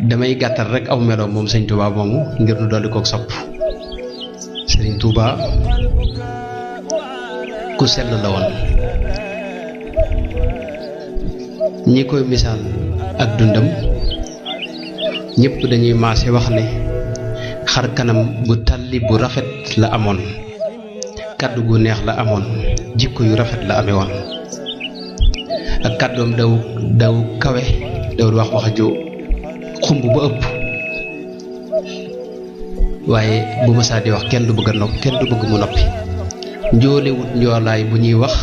damay gàttal rek aw meloom moom sëñ Touba moomu ngir nu dolli kook sopp. sëriñ Touba ku sell la woon. ñi koy misaal ak dundam ñëpp dañuy maase wax ne xar kanam bu talli bu rafet la amoon, kaddu gu neex la amoon, jikko yu rafet la amee woon. ak kàddoom daw kawe, dawul wax ju xumb ba ëpp, waaye bu ma saa di wax kenn du bëgg a nopp, kenn du bëgg mu noppi. njoolewut njoolaay bu ñuy wax,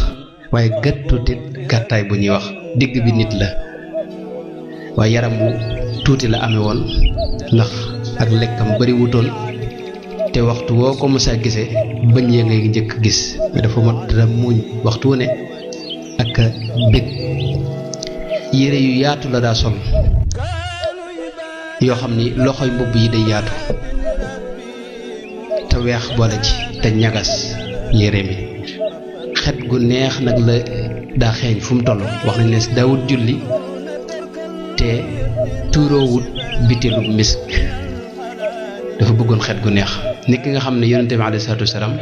waaye gàttutit gàttaay bu ñuy wax, digg bi nit la, waaye yaram wu tuuti la amee woon ndax ak lekkam bari wutoon, te waxtu woo ko mësaa gisee bëñ ya ngay njëkk gis, mais dafa mat dara muuñ waxtu wu ne ak bég. yére yu yaatu la daa sol yoo xam ni loxoy mbubb yi day yaatu te weex boole ci te ñagas yére mi. xet gu neex nag la daa xeeñ fu mu toll. wax nañ ne daawut julli te tuuroowut biteelu misk, dafa bëggoon xet gu neex. nit ki nga xam ne yonente bi alayhi salaatu wasalaam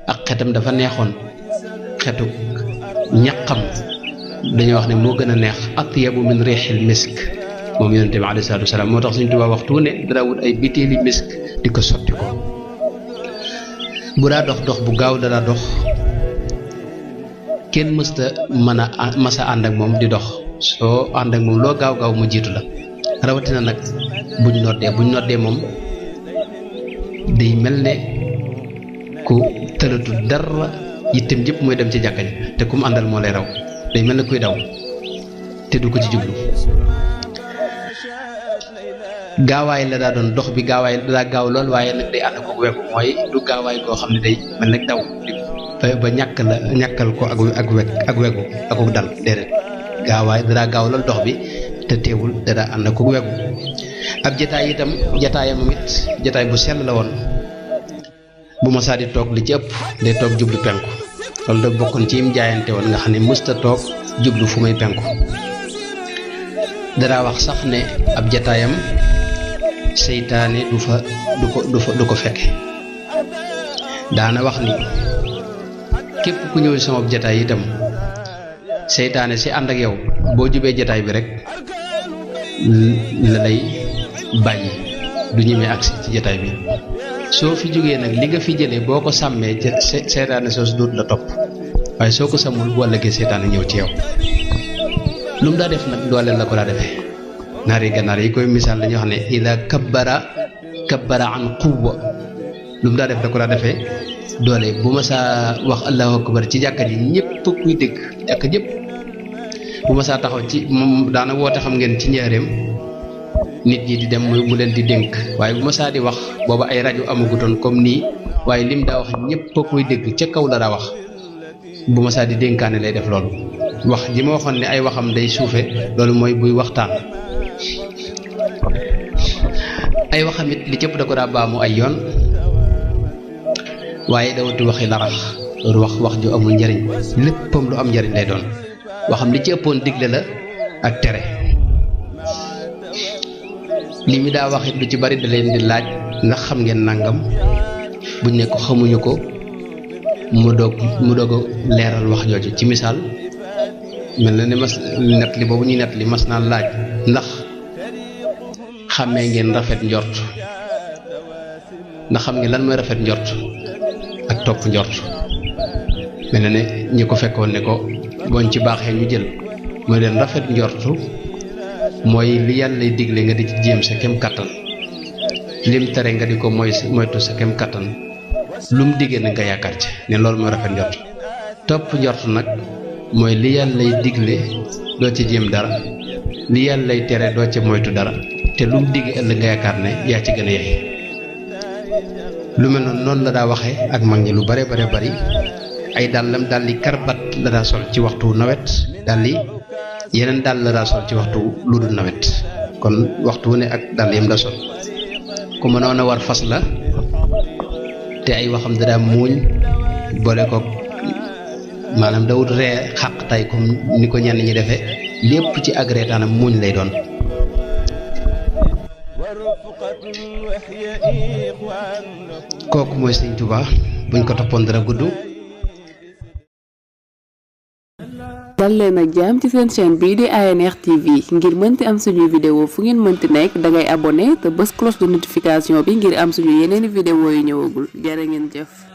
ak xetam dafa neexoon, xetu ñaqam dañoo wax ne moo gën a neex atyabu min riixil misk moom yonente bi alayhi salaatu wasalaam. moo tax Sëñ Tuubaa waxtu ne dara wut ay biteeli misk di ko sotti ko. bu daa dox bu gaaw dara dox, kenn mësta mën a masa ànd ak moom di dox. soo ànd ak moom loo gaaw mu jiitu la. rawatina nag buñ noddee moom day mel ne ku tëlatu dara, yittem jëpp mooy dem ci jàkka ji, te kum àndal moo lay raw. day mel ne kuy daw te du ko ci jublu. gaawaay la daa doon dox bi, gaawaay la daa gaaw lool, waaye nag day ànd ko wegu, mooy du gaawaay koo xam ne day mel ne daw ba ñàkkal ko ak wegu ak dal. déedéet, gaawaay daa gaaw lool dox bi, te teewul daa ànd ko wegu. ab jataay itam, jataayam it jataay bu sell la woon. bu ma saa di toog li ci ëpp day toog jublu penku. loolu da bokkoon ci yim jaayante woon nga xam ne mësta toog jublu fu may penku. dara wax sax ne ab jataayam seytaane du ko fekke. daana wax ni képp ku ñëw sama jataay itam seytaane si ànd ak yow boo jubee jataay bi rek la lay bàyyi, du ñemee agsi ci jataay bi. soo fi jógee nag li nga fi jëlee boo ko sàmmee seytaane soosu dootu la topp, waaye soo ko sàmmul bu ëllëgee seytaane ñëw ci yow. lu mu daa def nag dooleel la ko daa defee. naari gànnaar yi koy misaal dañuy wax ne ida kabbara an quwwa. lu mu daa def da ko daa defee doole. bu ma saa wax allahu akbar ci jàkka ji ñëpp kuy dégg jàkka jëpp. bu ma saa taxaw ci moom daana woote, xam ngeen ci njaareem nit ñi di dem mu leen di dénk, waaye bu ma saa di wax booba ay rajo amagutoon comme nii, waaye lim daa wax ñëpp kuy dégg ca kaw la daa wax. bu ma saa di dénkaane lay def loolu. wax ji ma waxoon ne ay waxam day suufe, loolu mooy buy waxtaan. ay waxam it li cëpp da ko daa baamu ay yoon, waaye dawatu waxi larax. loolu wax ju amul njariñ, léppam lu am njariñ lay doon. waxam li ci ëppoon digle la ak tere. li mi daa wax it lu ci bari da leen di laaj ndax xam ngeen nangam, buñ ne ko xamuñu ko mu doog a leeral wax jooju. ci misaal mel na ne mas nettali boobu ñuy nettali mas naa laaj ndax xàmmee ngeen rafet njort, ndax xam ngeen lan mooy rafet njort ak topp njort. mel na ne ñi ko fekkoon ne ko boñ ci baaxee ñu jël, mooy leen rafet njortu mooy li yàlla lay digle nga di ci jéem sa kem kattan, lim tere nga di ko moytu sa kem kattan, lum diggee na nga yaakaar ci ne loolu mooy rafet njort. topp njort nag mooy li yàlla lay digle doo ci jéem dara, li yàlla lay tere doo ci moytu dara, te lum digge ëllëg nga yaakaar ne yaa ci gën a yey. lu mel noonu la daa waxee ak mag ñi lu bare bari. ay dàllam dalli karbat la daa sol ci waxtu nawet, dalli yeneen dàll la daa sol ci waxtu lu dul nawet. kon waxtu wu ne ak dàll yam da sol. ku mënoon a war fas la, te ay waxam da daa muuñ boole ko maanaam dawut ree xàq tay comme ni ko ñenn ñi defee, lépp ci ak reetaanam muuñ lay doon. kooku mooy Sëñ Tuubaa buñ ko toppoon dara gudd. dal leen ak jàmm ci seen chaîne bii di ANR TV ngir mënti am suñuy vidéo fu ngeen mënti nekk dangay abonné te bës cloche de notification bi ngir am suñu yeneeni vidéo yu ñëwagul jërë ngeen jëf.